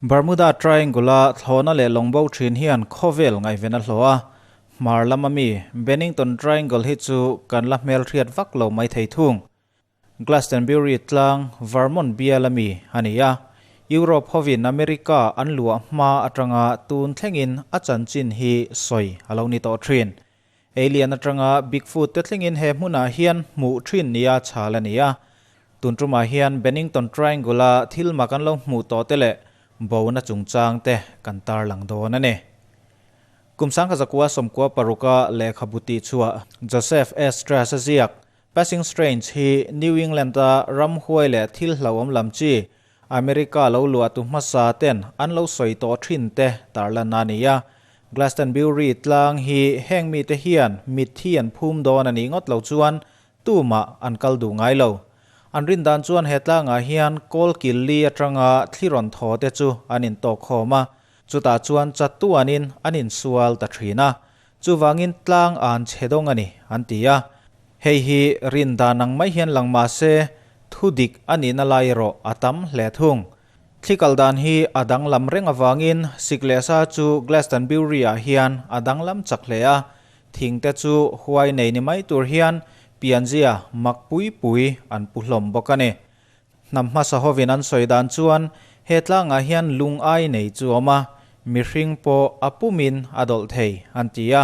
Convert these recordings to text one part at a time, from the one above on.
Bermuda Triangle-a thlawhna leh lawng bo thin hian khawvel ngaihven a hlawh a, hmar lama mi Bennington Triangle hi chu kan la hmelhriat vak lo mai thei thung. Glastonbury tlang Vermont biala mi a ni a, Europe hovin America an luah hma atanga tun thlengin a chanchin hi sawi a lo ni tawh thin. Alien atanga Bigfoot te thlengin he hmunah hian hmuh thin nia chhal a ni a. Tun tumah hian Bennington Triangle-a thil mak an lo hmuh tawh te leh bona chungchang te kan tarlang dawn a ni. Kum sangkha zakua sawmkua paruka lehkhabu tih chhuah Joseph S. Trash-a ziak Passing Strange hi New England-a ramhuai leh thil hlauhawm lam chi America lo luahtu hmasa ten an lo sawi tawh thin te tarlan a ni a. Glastonbury tlang hi heng mite hian mitthi an phum dawn a nih ngawt lo chuan tumah an kal duh ngai lo. An rin dan chuan he tlangah hian kawl kil li atanga thli rawn thaw te chu an intawk khawm a, chutah chuan chatuanin an insual ta thin a. Chuvangin tlang an chhe dawng a ni, an ti a. Hei hi rin dan ang mai hian lang mah se, thu dik a nihna lai erawh a tam hle thung. Thli kal dan hi a danglam reng avangin sik leh sa chu Glastonbury-ah hian a danglam chak hle a, thing te chu huai nei ni mai tur hian pianzia mak pui pui an pu hlawm bawk a ni. Hnam hmasa hovin an sawi dan chuan he tlangah hian lung ai nei chu awm a, mihring pawh a pumin a dawlh thei an ti a.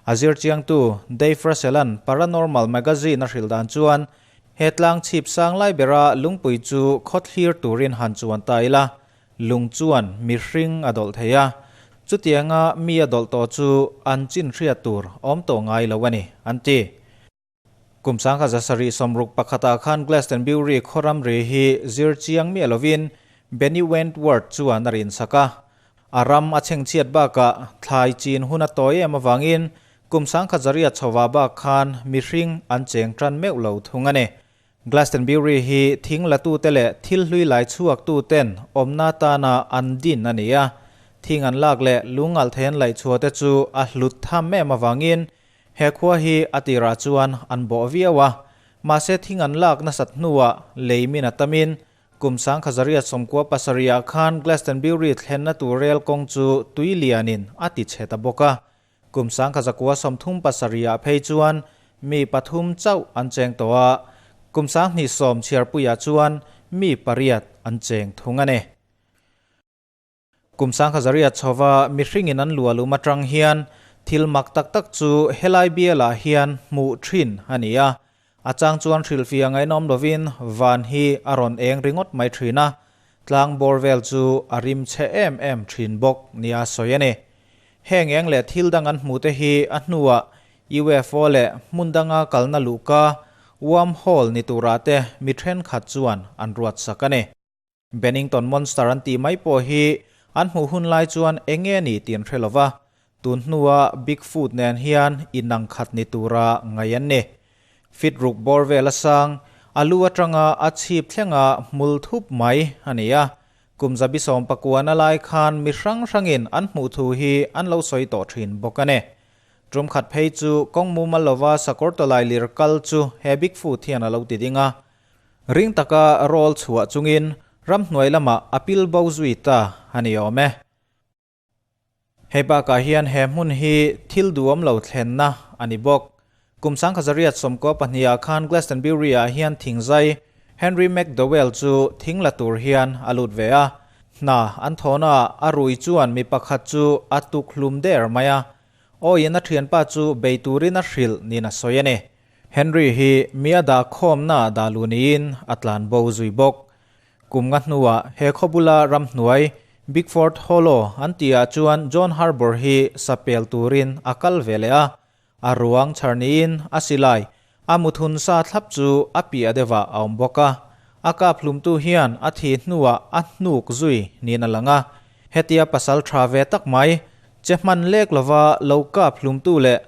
A zirchiangtu Dave Russell-a'n Paranormal Magazine a hrilh dan chuan he tlang chhip sang lai bera lungpui chu khawthlir turin han chuan ta ila, lung chuan mihring a dawlh thei a, chutianga mi a dawlh tawh chu an chin hriat tur awm tawh ngai lo a ni, an ti. Kum sangkhat zasarih sawmruk pakhatah khan Glastonbury khawramri hi zir chiang miah lovin Benny Wentworth chuan a rinsak a. A ram a chhengchhiat bakah thlai chin hun a tawi em avangin kum sangkhat zariat chhovah bak khan mihring an cheng tan meuh lo thung a ni. Glastonbury hi thing latute leh thil hlui lai chhuaktuten awmna tana an din a ni a. Thing an lak leh lungalh thei an laih chhuahte chu a hlut tham em avangin He khua hi a tirah chuan an bawh viau a, mahse thing an lak nasat hnuah lei min a tamin kum sangkha zariat sawmkua pasarihah khan Glastonbury thlenna tur rel kawng chu tui lianin a ti chhe ta bawk a. Kum sangkha zakua sawmthum pasarihah phei chuan mi pathum chauh an cheng tawh a, kum sanghnih sawm chhiarpuiah chuan mi pariat an cheng thung a ni. Kum sangkha zariat chhova mihringin an luah lum atang hian thil mak tak tak chu helai bialah hian hmuh thin a ni a. A chang chuan hrilhfiah ngaihnawm lovin van hi a rawn eng ringawt mai thin a, tlang bawr vel chu a rim chhe em em thin bawk nia sawi a ni. Heng eng leh thil dang an hmuhte hi a hnuah UFO leh hmun danga kalna luhka wormhole ni turah te mi thenkhat chuan an ruatsak a ni. Bennington Monster an tih mai pawh hi an hmuh hun lai chuan eng nge ni tih an hre lo va, tun hnua Bigfoot nen hian inang khat ni tura ngaih an ni. Fit ruk bawr vel a sang, a lu atanga a chhip thlenga hmul thup mai a ni a, kum zabi sawm pakuana lai khan mi hrang hrangin an hmuh thu hi an lo sawi tawh thin bawk a ni. Tum khat phei chu kawng mumal lova sakawr tawlai lir kal chu he Bigfoot hian a lo ti ding a, Ring taka rawl chhuah chungin ramhnuai lamah a pil bo zui ta a ni awm e. Hei bakah hian he hmun hi thil duhawm lo thlenna a ni bawk. Kum sangkha zariat sawmkaw pahnihah khan Glastonbury-ah hian thingzai Henry McDowell chu thing la tur hian a lut ve a. Hna an thawhnaah a rui chuan mi pakhat chu a tuk hlum der mai a. Awiin a thianpa chu bei turin a hrilh niin a sawi a ni. Henry hi mi a dah khawmna ah dah luh niin a tlan bo zui bawk. Kum nga hnuah he khaw bula ramhnuai Bigford Hollow an tihah chuan John Harbour hi sapel turin a kal ve leh a, a ruang chhar niin a silai a muthun sa thlap chu a piah deuhah a awm bawk a. A kap hlumtu hian a thi hnuah a hnuk zui niin a lang a. Hetia pasal tha ve tak mai, che hman lek lova lo kap hlumtu leh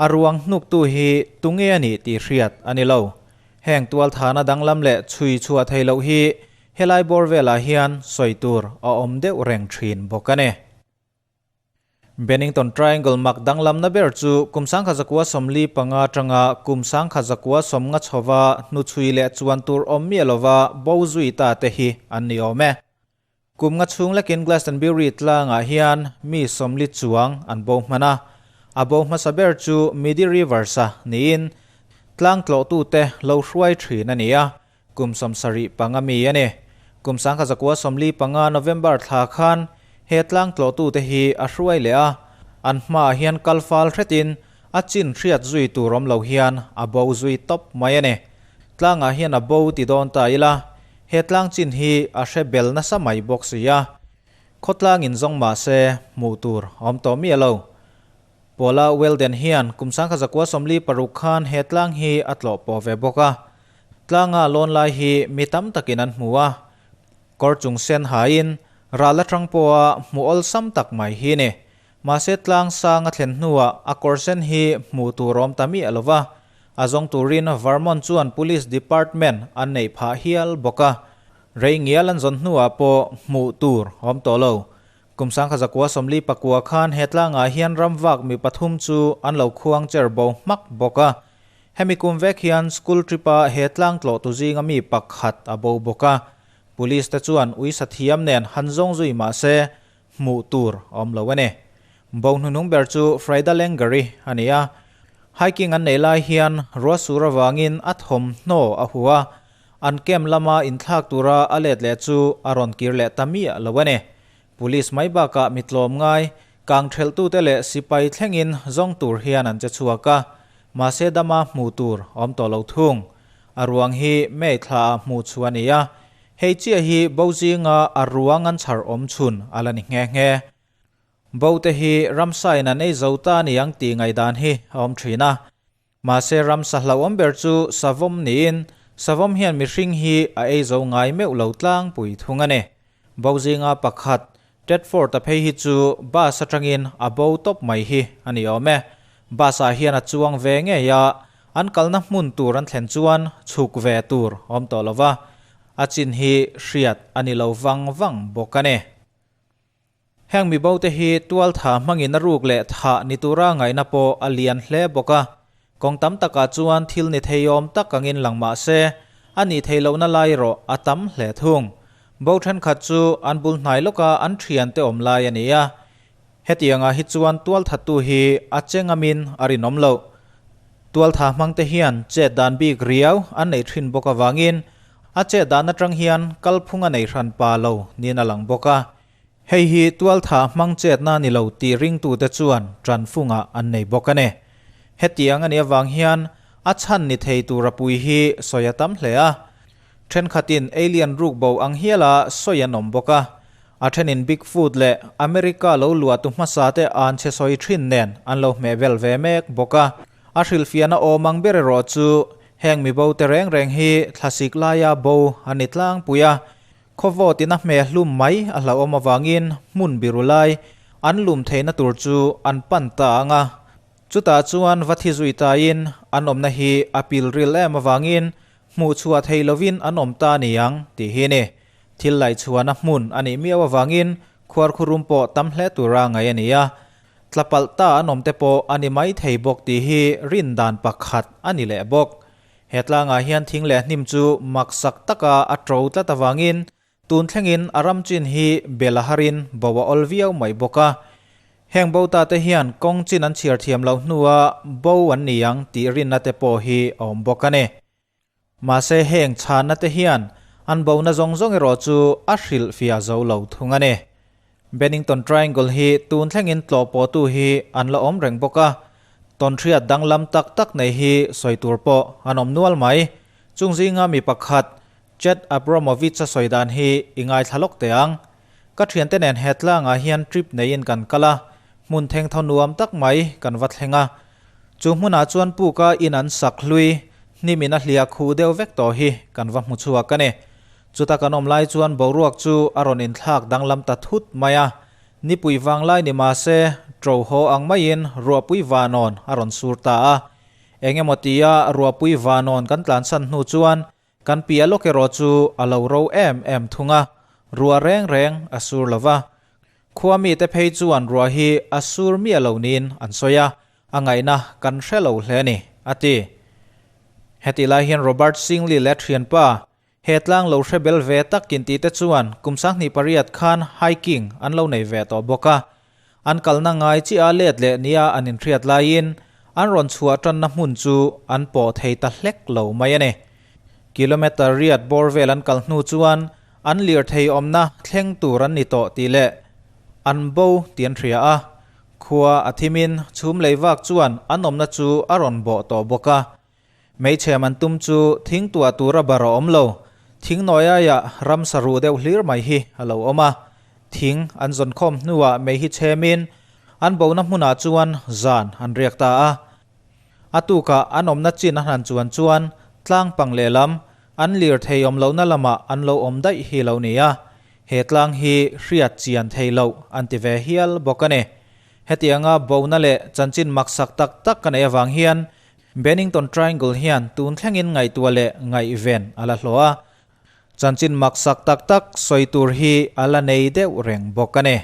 A ruang hnuktu hi tunge a nih tih hriat a ni lo. Heng tualthana danglam leh chhui chhuah thei loh hi helai bawr velah hian sawi tur a awm deuh reng thin bawk a ni. Bennington Triangle mak danglamna ber chu kum sangkhat zakua sawmli panga atanga kum sangkhat zakua sawmnga chhova hnuchhui leh chuan tur awm miah lova bo zui ta te hi an ni awm e. Kum nga chhung lekin Glastonbury tlangah hian mi 40 chuang an bo hman a, a bo hmasa ber chu Midi Rivers-a niin tlang tlawhtute lo hruai thin a ni a, kum 75 mi a ni. Kum 1945 November thla khan he tlang tlawhtute hi a hruai leh a, an hmaah hian kal fal hretin a chin hriat zui tur awm lo hian a bo zui tawp mai a ni. Tlangah hian a bo ti dawn ta ila, He tlang chin hi a hre bel nasa mai bawk si a, khawtlang in zawng mah se hmuh tur a awm tawh miah lo. Paula Welden hian kum 1946 khan he tlang hi a tlawh pawh ve bawk a, tlanga lawn lai hi mi tam takin an hmu a, kawr chung sen hain ral atang pawha hmuh awlsam tak mai hi ni. Mahse tlang sang a thlen hnuah a kawr sen hi hmuh tur a awm ta miah lo va, a zawng turin Vermont chuan Police Department an neih phah hial bawk a, rei ngial an zawn hnuah pawh hmuh tur a awm tawh lo. Kum 1949 khan he tlangah hian ramvak mi pathum chu an lo khuang cher bo hmak bawk a, hemi kum vek hian school trip-a he tlang tlawhtu zinga mi pakhat a bo bawk a, Police te chuan uisa thiam nen han zawng zui mah se Hmuh tur a awm lo a ni. Bo hnuhnung ber chu Frida Lengary a ni a. Hiking an neih lai hian ruahsur avangin a thawmhnaw a hu a, an camp lama inthlak tura a let leh chu a rawn kir leh ta miah lo a ni. Police mai bakah mi tlawm ngai, kang thelhtute leh sipai thlengin zawng tur hian an che chhuak a, mahse dama hmuh tur a awm tawh lo thung. A ruang hi May thlaah hmuh chhuah a ni a, Hei chiah hi bo zinga a ruang an chhar awm chhun a la ni nghe nghe. Bo te hi ramsa in an ei zo ta niang tih ngaihdan hi a awm thin a. Mahse ramsa hlauhawm ber chu savawm niin savawm hian mihring hi a ei zo ngai meuh lo tlangpui thung a ni. Bo zinga pakhat Tedford-a phei hi chu bus atangin a bo tawp mai hi a ni awm e. Bus-ah hian a chuang ve ngei a, an kalna hmun tur an thlen chuan chhuk ve tur a awm tawh lo va, a chin hi hriat a ni lo vang vang bawk a ni. Heng mibote hi tualtha hmangin a ruk leh thah ni tura ngaihna pawh a lian hle bawk a, Kawng tam takah chuan thil ni theiawm tak angin lang mah se, a nih theih lohna lai erawh a tam hle thung. Bo thenkhat chu an bul hnai lawka an thiante awm lai a ni a. Hetiangah hi chuan tualthattu hi a che ngamin a rinawm loh. Tualtha hmangte hian chet dan bik riau an nei thin bawk avangin a chet dan atang hian kalphung a nei hran pa lo niin a lang bawk a. Hei hi tualtha hmang chetna ni lo tih ringtute chuan tanfungah an nei bawk a ni. Hetiang a nih avang hian a chhan ni thei tura pui hi sawi a tam hle a. Thenkhatin alien ruk bo ang hiala sawi an awm bawk a. A thenin Bigfoot leh America lo luahtu hmasate an chhe sawi thin nen an lo hmeh vel ve mek bawk a. A hrilhfiahna awm ang ber erawh chu heng mibote reng reng hi thlasik laia bo an ni tlangpui a. Khawvawt in a hmeh hlum mai a hlauhawm avangin hmun biru lai an lum theihna tur chu an pan ta ang a. Chutah chuan va thi zui tain an awmna hi a pil ril em avangin hmuh chhuah thei lovin an awm ta ni ang tih hi ni. Thil laihchhuahna hmun a nih miau avangin khuarkhurum pawh tam hle tura ngaih a ni a. Tla palh ta an awm te pawh a ni mai thei bawk tih hi rin dan pakhat a ni leh bawk. He tlangah hian thing leh hnim chu maksak taka a to tlat avangin tun thlengin a ram chin hi bel a harin bo a awl viau mai bawk a. Heng bo ta te hian kawng chin an chhiar thiam loh hnua bo an ni ang tih rinna te pawh hi a awm bawk a ni. Mahse heng chhanna te hian an bona zawng zawng erawh chu a hrilh fiah zo lo thung a ni. Bennington Triangle hi tun thlengin tlawh pawhtu hi an la awm reng bawk a, tawnhriat danglam tak tak nei hi sawi tur pawh an awm nual mai. Chung zinga mi pakhat, Chet Abramovich-a sawi dan hi i ngaithla lawk teh ang. Ka thiante nen he tlangah hian trip neiin kan kal a, hmun thengthaw nuam tak mai kan va thleng a. Chu hmunah chuan puka in an sak hlui, hnimin a hliah khuh deuh vek tawh hi kan va hmu chhuak a ni. Chuta kan awm lai chuan boruak chu a rawn inthlak danglam ta thut mai a, nipui vang lai ni mah se ṭo haw ang maiin ruahpui vanawn a rawn sur ta a. Eng emaw tia ruahpui vanawn kan tlansan hnu chuan kan piah lawk erawh chu a lo ro em em thung a, ruah reng reng a sur lo va. Khua mite phei chuan ruah hi a sur miah lo niin an sawi a, A ngaihna kan hre lo hle a ni, a ti. Hetih lai hian Robert Singley leh thianpa He tlang lo hre bel ve tak in tih te chuan kum 28 khan hiking an lo nei ve tawh bawk a. An kalna ngai chiah a let leh nia an inhriat laiin an rawn chhuah tanna hmun chu an pawh thei ta hlek lo mai a ni. Kilometre riat bawr vel an kal hnu chuan an lirthei awmna thleng tur an ni tawh tih leh an bo tih an hria a. Khua a thimin chhum lei vak chuan an awmna chu a rawn bawh tawh bawk a. Hmeichhe man tum chu thing tuah tura bar a awm lo. Thing nawi aiah ramsa ruh deuh hlir mai hi a lo awm a. Thing an zawn khawm hnuah mei hi chhemin an bona hmunah chuan zan an riak ta a. A tukah an awmna chin a hnan chuan chuan tlang pang lehlam an lir thei awm lohna lamah an lo awm daih hi lo ni a. He tlang hi hriat chian thei loh an ti ve hial bawk a ni. Hetianga bona leh chanchin maksak tak tak ka neih avang hian Bennington Triangle hian tun thlengin ngaihtuah leh ngaihven a la hlawh a, chanchin maksak tak tak sawi tur hi a la nei deuh reng bawk a ni.